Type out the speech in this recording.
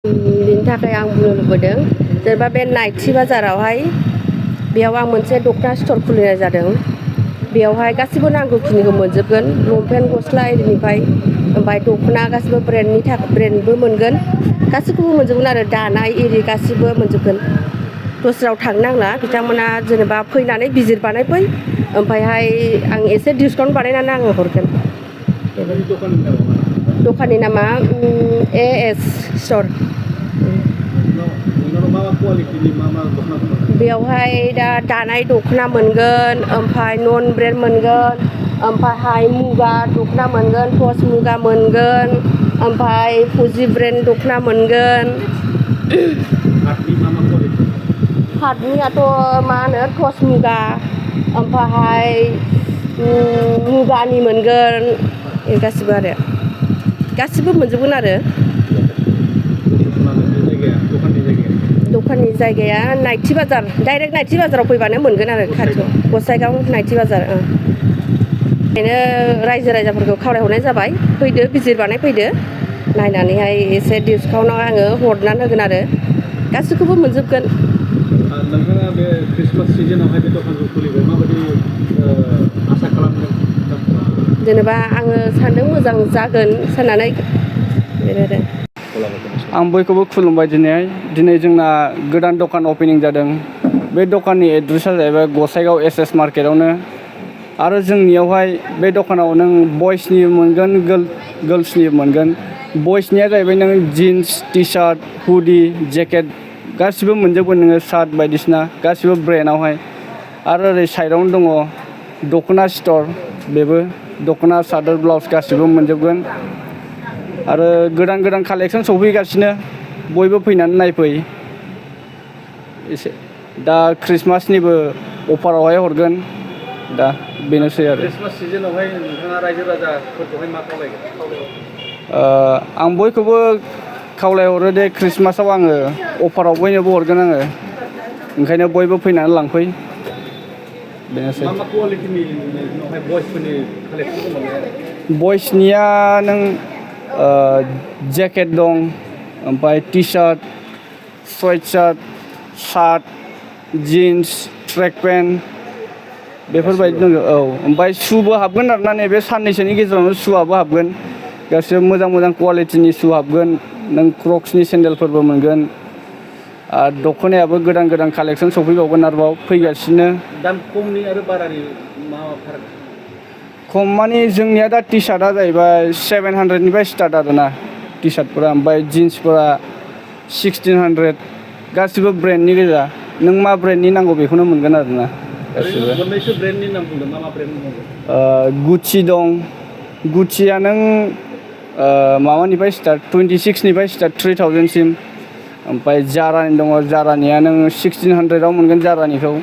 बिनि थाखाय आं बुंनो लुबैदों जेनेबा बे नाइटि बाजारावहाय बेयाव आं मोनसे दख'ना स्ट'र खुलिनाय जादों। बेयावहाय गासिबो नांगौखिनिखौ मोनजोबगोन लंपेन्ट गस्ला एरिनिफ्राय ओमफ्राय दख'ना गासिबो ब्रेन्डबो मोनगोन गासिखौबो मोनजोबगोन आरो दानाय एरि गासिबो मोनजोबगोन। दस्रायाव थांनो नांला बिथांमोना जेनेबा फैनानै भिजिट बानायफै ओमफ्रायहाय आं एसे डिसकाउन्ट बानायनानै आङो हरगोन। दखाननि नामा एएस स्ट'र। बेयावहाय दा दानाय दख'ना मोनगोन ओमफ्राय नन ब्रेन्ड मोनगोन ओमफ्रायहाय मुगा दख'ना मोनगोन टस मुगा मोनगोन ओमफ्राय फुजि ब्रेन्ड दख'ना मोनगोन। पाटनियाथ' मा होनो टस मुगा ओमफ्रायहाय मुगानि मोनगोन गासिबो आरो गासिबो मोनजोबगोन आरो। दखाननि जायगाया नाइटि बाजार डाइरेक्ट नाइटि बाजाराव फैबानो मोनगोन आरो खाथियाव गसाइगाव नाइटि बाजार। ओंखायनो रायजो राजाफोरखौ खावलायहरनाय जाबाय फैदो भिजिट बानायफैदो नायनानैहाय एसे डिसकाउन्टआव आङो हरनानै होगोन आरो गासिखौबो मोनजोबगोन। नोंथाङा बे क्रिसमास सिजोनावहाय बे दखानखौ खुलिबाय माबायदि आसा खालामदों? जेनेबा आङो सानदों मोजां जागोन साननानै बेनो आरो। आं बयखौबो खुलुमबाय दिनै जोंना गोदान दखान अपेनिं जादों। बे दखाननि एड्रेसा जाहैबाय गसाइगाव एसएस मार्केटआवनो आरो जोंनियावहाय बे दखानाव नों बयसनि मोनगोन गर्ल्सनि मोनगोन। बयसनिया जाहैबाय नों जिन्स टि सार्ट हुडि जेकेट गासिबो मोनजोबगोन नोङो सार्ट बायदिसिना गासिबो ब्रेन्डआवहाय। आरो ओरै साइडआवनो दङ दख'ना स्ट'र बेबो दख'ना सादोर ब्लाउस गासिबो मोनजोबगोन। आरो गोदान गोदान कालेक्सन सफैगासिनो बयबो फैनानै नायफै एसे दा क्रिसमासनिबो अफारावहाय हरगोन दा बेनोसै आरो। क्रिसमास सिजोनावहाय नोंथाङा रायजो राजाफोरखौहाय मा खावलायगोन? आं बयखौबो खावलायहरो दे क्रिसमासाव आङो अफाराव बयनोबो हरगोन आङो ओंखायनो बयबो फैनानै लांफै बेनोसै। मा कुवालिटिनि उनावहाय बयसफोरनि कालेक्सन दङ? बयसनिया नों जेकेट दं ओमफ्राय T shirt sweatshirt shirt jeans track pant बेफोरबायदि दङ। औ ओमफ्राय शुबो हाबगोन आरोना नैबे साननैसोनि गेजेरावनो शुआबो हाबगोन गासिबो मोजां मोजां कुवालिटिनि शु हाबगोन। नों क्रक्सनि सेन्देलफोरबो मोनगोन आरो दख'नायाबो गोदान गोदान कालेक्सन सफैबावगोन आरोबाव फैगासिनो। दाम खमनि आरो बारानि मा फाराग? खम मानि जोंनिया दा टि सार्टआ जाहैबाय 700निफ्राय स्टार्ट आरोना टि सार्टफोरा ओमफ्राय जिन्सफोरा 1600 गासिबो ब्रेन्डनि गोजा नों मा ब्रेन्डनि नांगौ बेखौनो मोनगोन आरोना गासिबो। मोननैसो ब्रेन्डनि नाम बुंदों मा ब्रेन्ड दङ? गुचि दं गुचिया नों माबानिफ्राय स्टार्ट 26निफ्राय स्टार्ट 3000सिम ओमफ्राय जारानि दङ जारानिया नों 1600आव मोनगोन जारानिखौ।